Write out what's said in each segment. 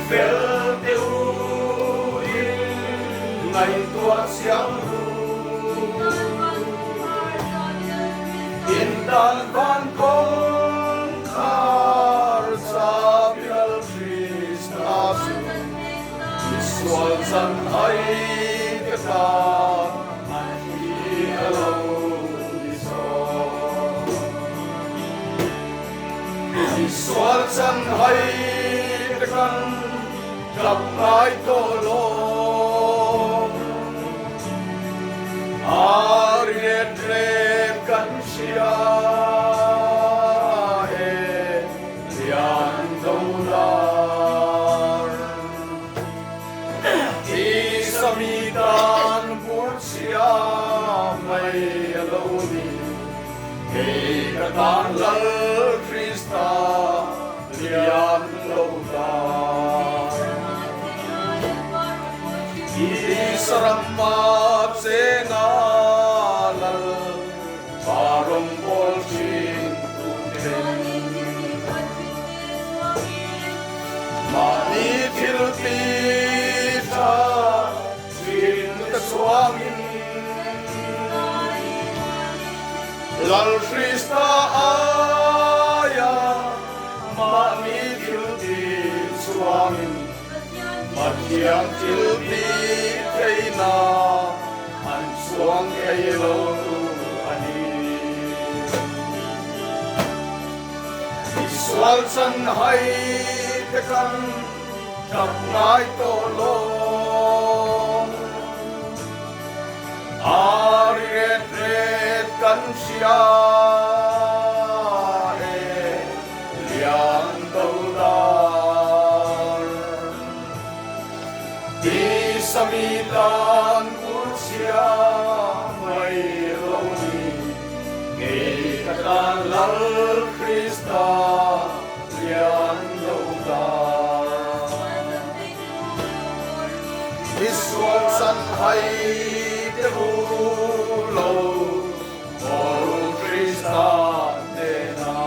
fel te u in ngaihtuah chiang ru. In tan van kawngkhar chabi Lal Krista chu misual chan hai te tan a thi a lo ni zawk. Misual chan hai te kan tap ngai tawh lo. A riat rep kan hria e lian do lar. Tisa mi tan burchhia mai a lo ni. Kei ka tan Lal Krista lian lo ta. Tisa rama chenga Lal pa rawngbawl thin tu ten. Mahni thil ti tha thin ka chuangin. Lal Krista aia mahni thil ti chuangin Pathian thil ti theihna an chuang thei lo a ni. Misual chanhai te kan tap ngai tawh lo. A ri ret ret kan hria e lian do dar. Tisa mi tan urchhia mai lo ni, kei ka tan Lal Krista lian do dar. Misual chan hai te u lo Guru Krista hnena.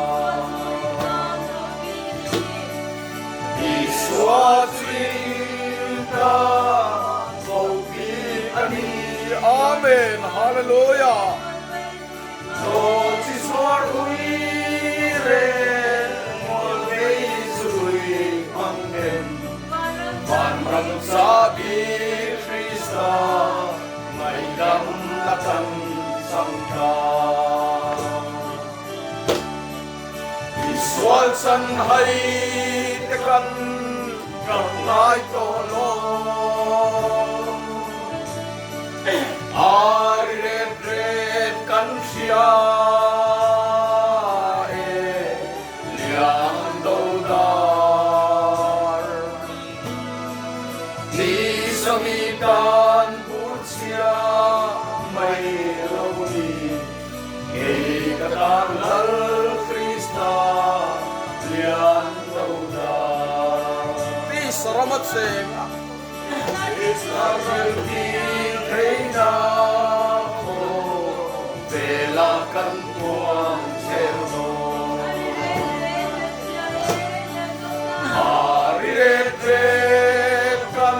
Isua chinta kopi a ni. Amen. Hallelujah. Chaw chi zuar ui rel ngawl vei zui ang em. Vanram chabi Krista ngaihdam la kan chang ta. Misual chan hai te kan rak ngai tawh lo. A ri ret ret kan hria e lian do dar. Tisa mi tan burchhia mai lo ni, kei ka tan Lal Krista lian do dar. Tisa rama cheng a. Israel tin theihna khaw vela kan puang zel dawn. A ri ret ret kan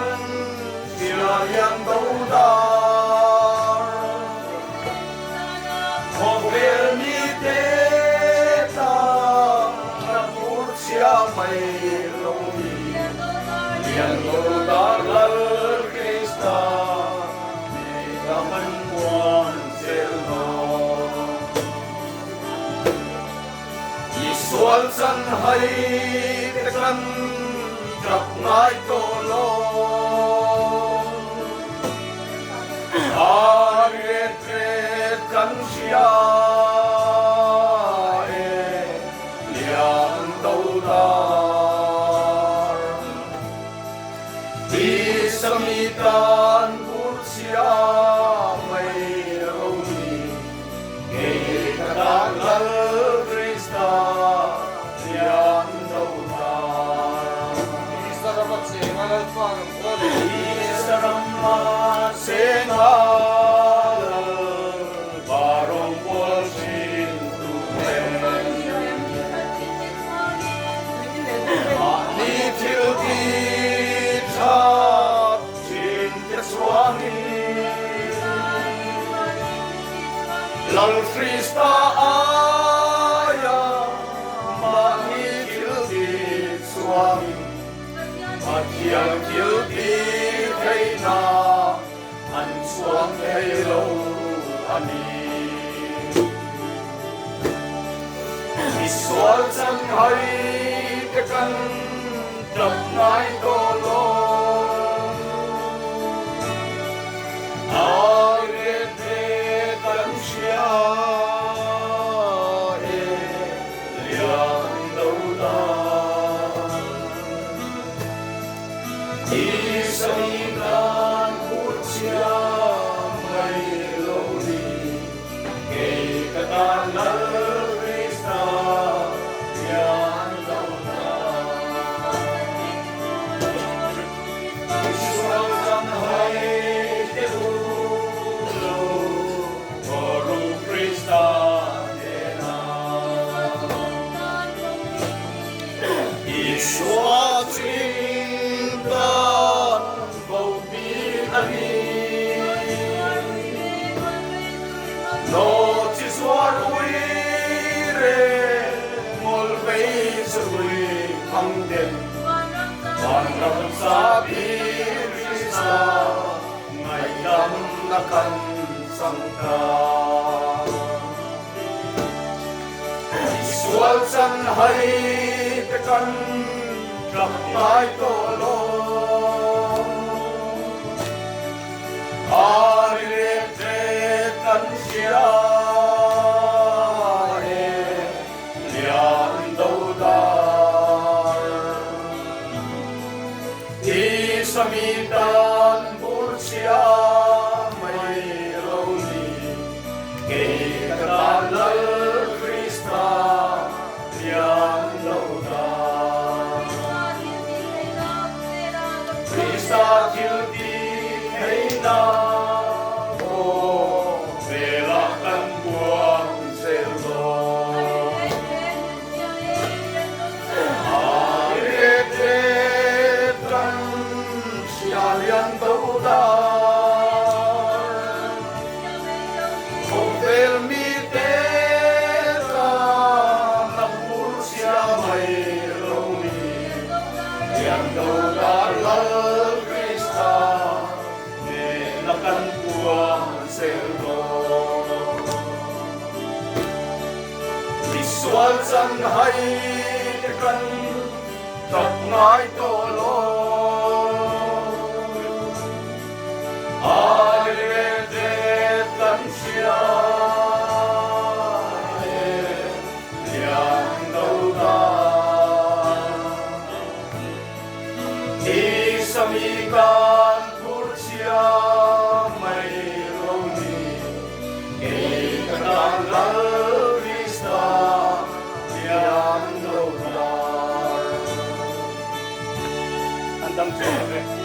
hria hian do dar. Khawvel mite tan a tur chhia mai lo ni. Lian lo dar Lal Krista nei dam an puan zel dawn. Misual chan hai te kan tap ngai tawh lo. A ret ret kan hria e. Lian do dar tisa mi tan burchhia mai lo ni, kei ka tan Lal Krista Lian do dar. Tisa rama chenga Lalpa ram aw le. Tisa rama chenga Lalpa rawngbawl thin tu te. Mahni thil ti Lian thil ti theihna an chhuang thei lo a ni. Misual changhai te kan tap ngai tawh lo. Ai ret ve kan hria e lian do dan. Isai tan hurchhia mai lo ni, kei ka tan Lal Krista hian lo ta. Isual chan hai te u lo, Guru Krista hnena. Isua chin tan vo bik a ni. Naw chi zuar ui re ngawl vei zui hmang den. Vanram chabi Krista ngaihdamna kan chang ta. Sual chan hai te kan tlak ngai tawh lo. Ari leh te kan hria e lian do dar. Tisa mi tan bur chhia mai lo ni. Kei ka tan Lal Krista lian lo ta. Krista thil ti theihna aw velah kan puang zel dawn. Ai ret ret kan hria lian do dar. Khawvel mite tan a phur chhia mai lo ni. Lian do dar Lal Krista hnena kan puang zel dawn. Misual chan hai te kan tap ngai tawh lo. Ai leh det kan hria e lian do dan. Tisa mi kan phur chhia mai lo ni, kei ka tan Lal Krista lian do dan. An dang chuang lo ve.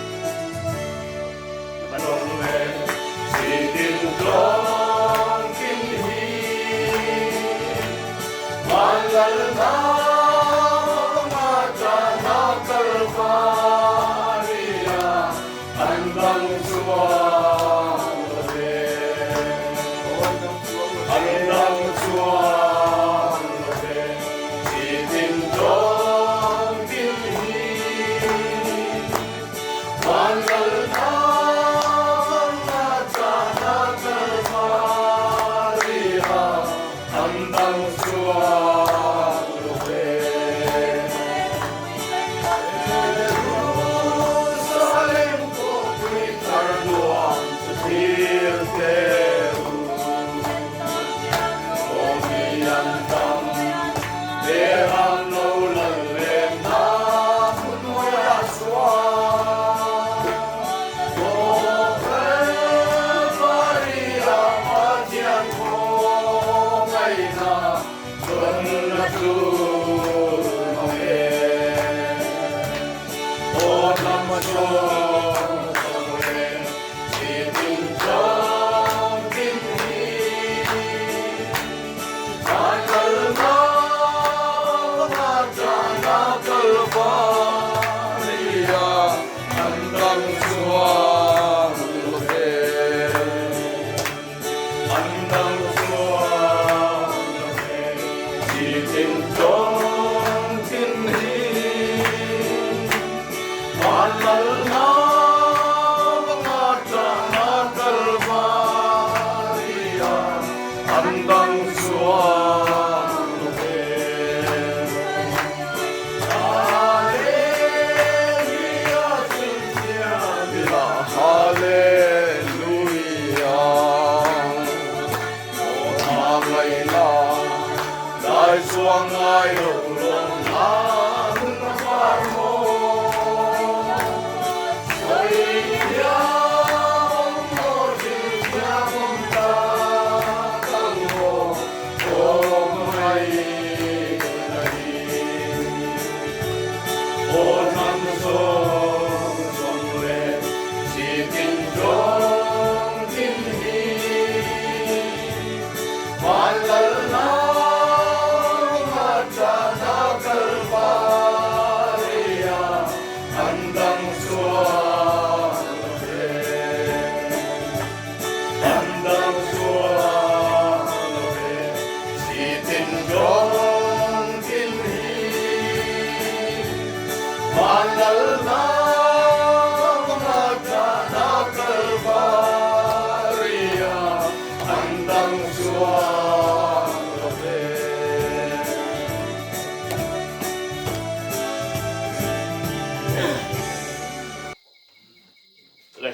Le,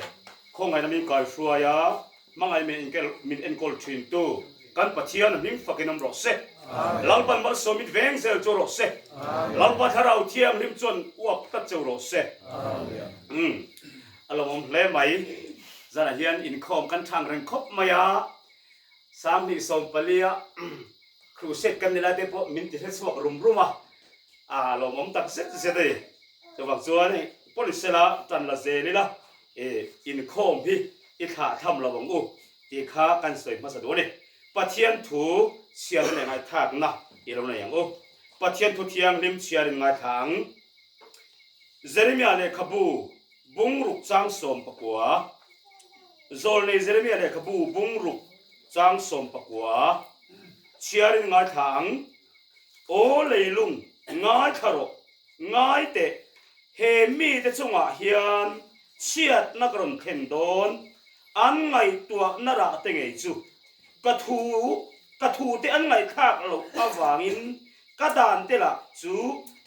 khawngaihna min kaihruai a, hmangaih min inkel min enkawl thin tu kan Pathian hming fakin awm rawh se. Lalpan malsawm mit veng zel chu rawh se. Lalpa Thlarau Thianghlim chuan uap tlat cheu rawh se. Umm, a lo awm hle mai. Zanah hian inkhawm kan thang reng khawp mai a. 2014 a crusade kan ni lai te pawh min ti hrechhuak rum rum a, a lawmawm tak zet zet a ni. Chuvang chuan hei police la tan la zel ila i inkhawm hi i thlah tham lo ang u tih kha kan sawi hmasa duh a ni. Pathian thu chhiarna leh ngaihthlakna i lo nei ang u. Pathian thu thianghlim chhiarin ngaithla ang. Jeremiah lehkhabu bungruk chang 19. Zawlnei Jeremia lehkhabu bungruk chang 19 chhiarin ngaithla ang, Aw leilung, ngaithla rawh, ngai teh, he mite chungah hian chhiatna ka rawn thlen dawn, an ngaihtuahna rah te ngei chu ka thu ka thute an ngaihthlak loh avangin ka dan te lah chu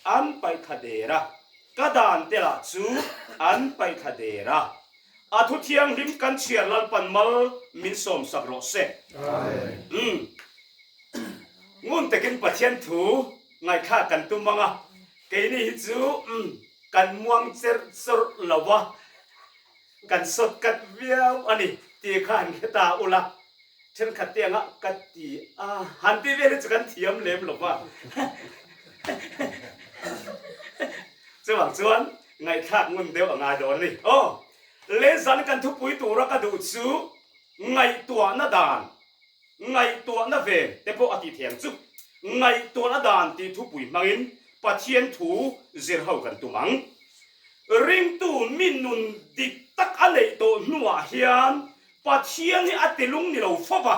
an paihthla der a, ka dan te lah chu an paihthla der a. A thu thianghlim kan chhiar Lalpan mal min sawmsak rawh se. Umm. Ngun takin Pathian thu ngaihthlak kan tum ang a, keini hi chu umm kan muang cher chawrh lo va, kan sawt kat viau a ni tih kha han hre ta ula, thenkhat te anga ka ti a, han ti vel hi chu kan thiam lem lo va. Chuvang chuan Ngaihthlak ngun deuh a ngai dawn a ni. Aw, lehzan kan thupui tura ka duh chu ngaihtuahna dan, ngaihtuahna ven te pawh a tih thiam chu. Ngaihtuahna dan tih thupui hmangin Pathian thu zir ho kan tum ang. Ringtu mi nun dik tak a neih tawh hnuah hian Pathian hi a tilung ni lo fo va,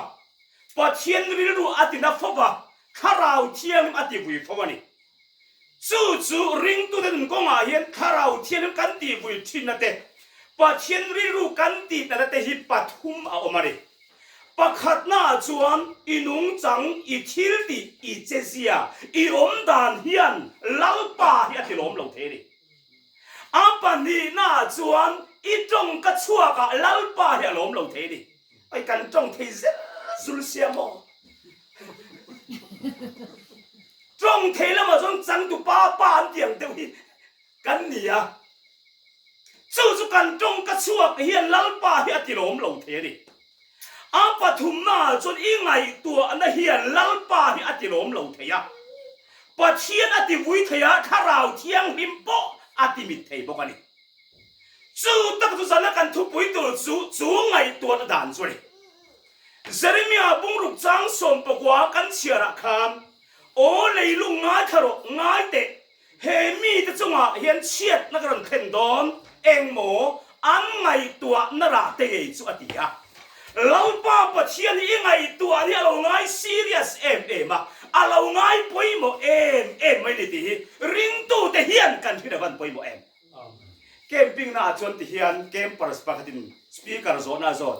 Pathian rilru a tina fo va, Thlarau Thianghlim a tivui fo a ni. Chu chu ringtute nun kawngah hian Thlarau Thianghlim kan tihvui thinna te, Pathian rilru kan tihnana te hi pathum a awm a ni. Pakhatnaah chuan i nungchang, i thiltih, i chezia, i awmdan hian Lalpa hi a tilawm lo thei a ni. A pahnihnaah chuan i tawngka chhuakah Lalpa hi a lawm lo thei a ni. Ai kan tawng thei zel zul sia maw? Tawng thei lamah chuan changtu pa pa an tih ang deuh hi kan ni a. Chu chu kan tawng ka chhuak hian Lalpa hi a tilawm lo thei a ni. A pathumnaah chuan i ngaihtuahna hian Lalpa hi a tilawm lo thei a. Pathian a tivui thei a, Thlarau Thianghlim pawh a timit thei bawk a ni. Chu tak chu zana kan thupui tur chu chu ngaihtuahna dan chu a ni. Jeremia bungruk chang 19 kan chhiarah khan, Aw leilung ngaithla rawh, ngai teh, he mite chungah hian chhiatna ka rawn thlen dawn eng maw an ngaihtuahna rah te ngei chu a ti a. Lalpa Pathian hi i ngaihtuah hi a lo ngai serious em em a, a lo ngai pawimawh em em mai ni tih hi ringtute hian kan hriat avan pawimawh em. Camping na ah chuan ti hian campers pakhatin speaker zawhna a zawt.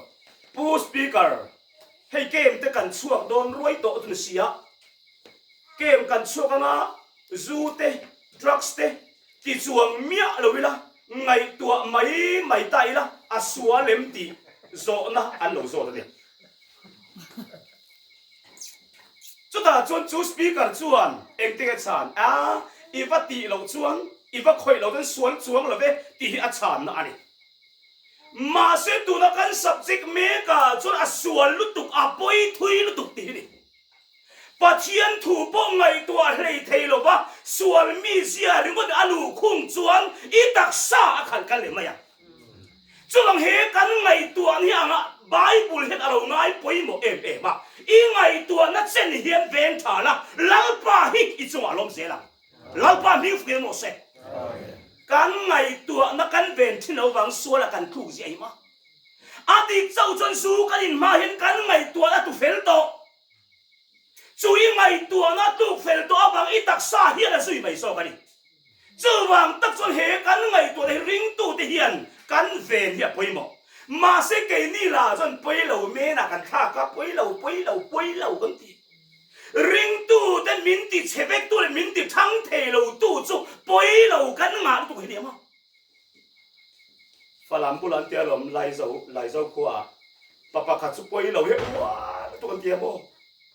Pu Speaker, hei camp te kan chhuak dawn ruai tawh chu ni sia. Camp kan chhuak anga zu te, drugs te ti chuang miah lo ila, ngaihtuah mai mai ta ila a sual em tih zawhna an lo zawt a ni. Chutah chuan chu speaker chuan engtin a chhan a, i va tih loh chuan i va khawih loh chuan sual chuang lo ve tih hi a chhanna a ni. Mahse tuna kan subject mekah chuan a sual lutuk, a pawi thui lutuk tih hi ni. Pathian thu pawh ngaihtuah hlei thei lova sual mizia ringawt a luhkhung chuan i taksa a khalh kal leh mai ang. Chuvang he kan ngaihtuah ni anga Bible hian a lo ngai pawimawh em em a, i ngaihtuahna chen hian veng tha la, Lalpa hi i chungah a lawm zel ang. Lalpa hming fuk emaw se. Kan ngaihtuahna kan ven thin lo vang suala kan tluk ziah hi ma. A dik chauh chuan zu kan inhma hian kan ngaihtuahna tu fel tawh. Chu i ngaihtuahna tluk fel tawh avang i taksa hian a zui mai zawk a ni. Chuvang tak chuan he kan ngaihtuahna hi ringtute hian kan ven hi a pawimawh. Mahse keini lah chuan pawi lo menah kan thlak a, pawi lo, pawi lo, pawi lo kan ti. Ringtute min ti chhe vektu leh min ti thang thei lotu chu pawi lo kan ngah lutuk hi ni ang a. Falam bulah an tia lawm Laizo Laizo khuaah pa pakhat chu pawi lo hi uar lutuk an tia maw?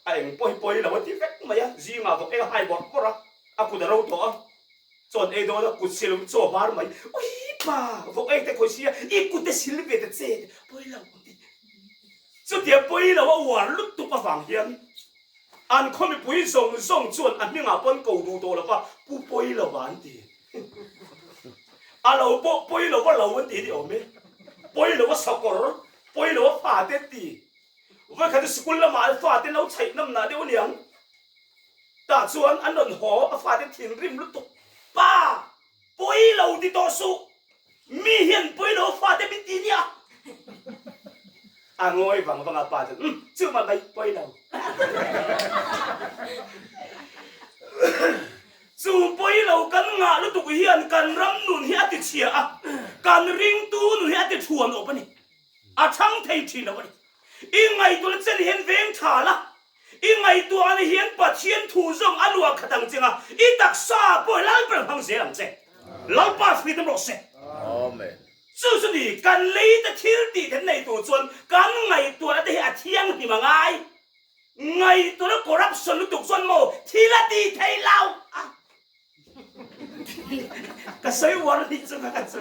A eng pawh hi pawi lo a ti vek mai a, zingah vawk eng a hai bawrh bawrh a, a kut a ro tawh a, chawn ei dawn a kut sil chaw var mai, ui pa vawk eng te khawi sia i kut te sil ve ta che pawi lo an ti. Chutia pawi lo a uar lutuk avang hian an khaw mipui zawng zawng chuan a hmingah pawn ko duh tawh lo va, Pu pawi lo va an ti. A lo pawh pawi lo va lo an ti ni awm e. Pawi lo a sakawr, pawi lo a fate an ti. Vawikhat chu sikul lamah an fate lo chhaih nam nah deuh aniang. Tah chuan an rawn haw, a fate thinrim lutuk. Pa! Pawi lo ti tawh suh! Mi hian pawi lo fate min ti nia! A ngawi vang vang a, pa chuan, Umm, chu mah mai, pawi lo. Chu pawi lo kan ngah lutuk hian kan ram nun hi a ti chhia a, kan ringtu nun hi a ti thuan awp a ni. A chhang thei thin lo a ni. I ngaihtuahna chen hian veng tha la, i ngaihtuahna hian Pathian thu zawng a luah khat ang cheng a, i taksa pawh hi Lalper hmang zel ang che. Lalpa freedom rawh se. Amen. Chu chu ni, kan leite thil tih theih nei tur chuan kan ngaihtuahna te hi a thianghlim a ngai. Ngaihtuahna corruption lutuk chuan maw thil a ti thei lo a. Ka sawi uar nih chu ka chu.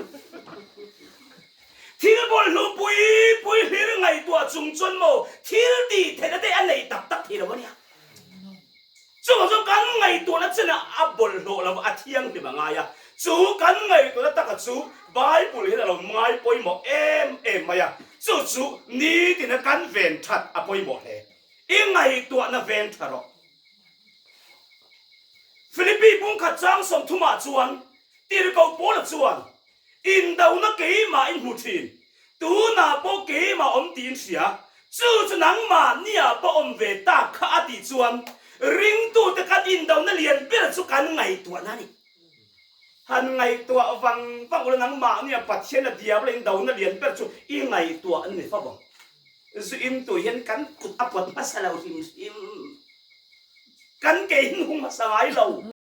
Thil bawlhhlawh pui pui hlir ngaihtuah chung chuan maw thil tih theihna te a nei tak tak thei lo a nia. Chuvang chuan kan ngaihtuahna chenah a bawlhhlawh lo a thianghlim a ngai a. Chu kan ngaihtuahna taka chu Bible hian a lo ngai pawimawh em em mai a. Chu chu nitina kan ven that a pawimawh hle. I ngaihtuahna ven tha rawh. Philippi bungkhat chang 30 ah chuan Tirhkoh Paula chuan, Indona keimah in hmu thin, tunah pawh keimah awm tiin hria, chu chu nangmah niah pawh awm ve tak kha a tih chuan ringtute kan indona lian ber chu kan ngaihtuahna a ni. Han ngaihtuah vang vang ula nangmah nia Pathian a diabla indona lian ber chu i ngaihtuah an ni fo ang. Zu in tu hian kan kut a pawt hmasa lo hrim hrim. Kan ke hi hung hmasa ngai lo.